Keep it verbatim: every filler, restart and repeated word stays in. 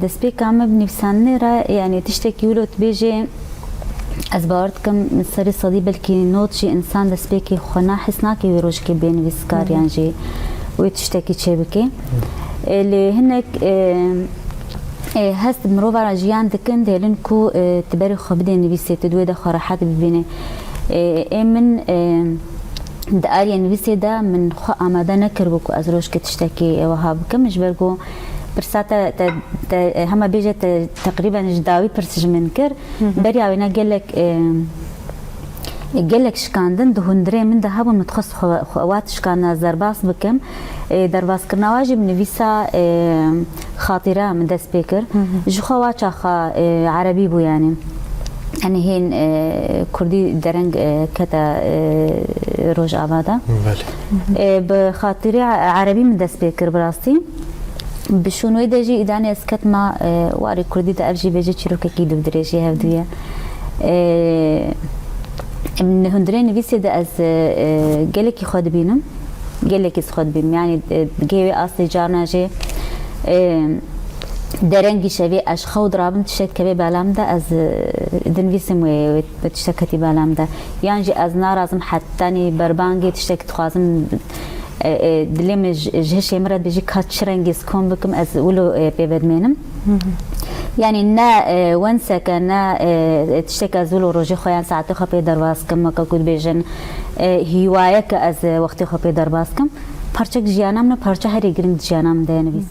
Destpêka me bi nivîsandinê re, yanî tiştekî wilo dibêjê, ez bawer dikim min serê sedî belkî not jî însan destpêkê xwe nahis nake wê rojekê bê nivîskar yan jî wê tiştekî çêbike. E, lê hinek, e, e, hest mirova re jiyan dikin, dihêlin ku, e, tu berê xwe bidê nivîsê, tu di wê de xwe rehet bibînî. E, ê min, e, di aliyê nivîsê de min xwe amade nekiribû ku ez rojekê tiştekî wiha bikim, ji ber ku pirsa te, te, te, hema bêje te teqrîben ji dawî pirs ji min kir. Beriya wêne gelek, e, gelek şikandin di hundirê min de hebûn, min dixwest xwe, xwe, wa tişkandina derbas bikim. E, derbaskirina wa jî bi nivîsa, e, xatîre min dest pê kir. Ji xwe wa çaxa, e, erebî bû, yanî. Yanî hîn, e, kurdî dereng, e, kete, e, Rojava de. Belê. E, bi xatîrê erebî min dest pê kir bi rastî. Bi şûn wê de jî îdanê ez ketima, e, warê kurdî de, ev jî bêje çîrokekî dû dirêjî hevdû ye. E, em hundirê nivîsê de ez, e, gelekî xwe dibînim. Gelekî xwe dibînim. Yanî, e, gê wê astê carna jê, e, derengî şevê ez xew dirabim, tiştek kevê bela min de, ez, e, dinivîsim wê, wê, wê tiştek ketî bela min de. Yan jî ez narazim hetanî berbangê tiştek dixwazim, e, e, dilê min ji, ji hişê min re dibêjî ka çi rengî ez kom bikim, ez wilo, e, pê vedimênim. Yanî ne, e, wenseke, ne, e, tiştek ez wilo rojê xwe yan saetê xwe pê derbas kim, weke ku dibêjin, e, hîwaye ke ez, e, wextê xwe pê derbas kim. Parçek jiyana min e, parça herî giring di jiyana min de ye nivîs.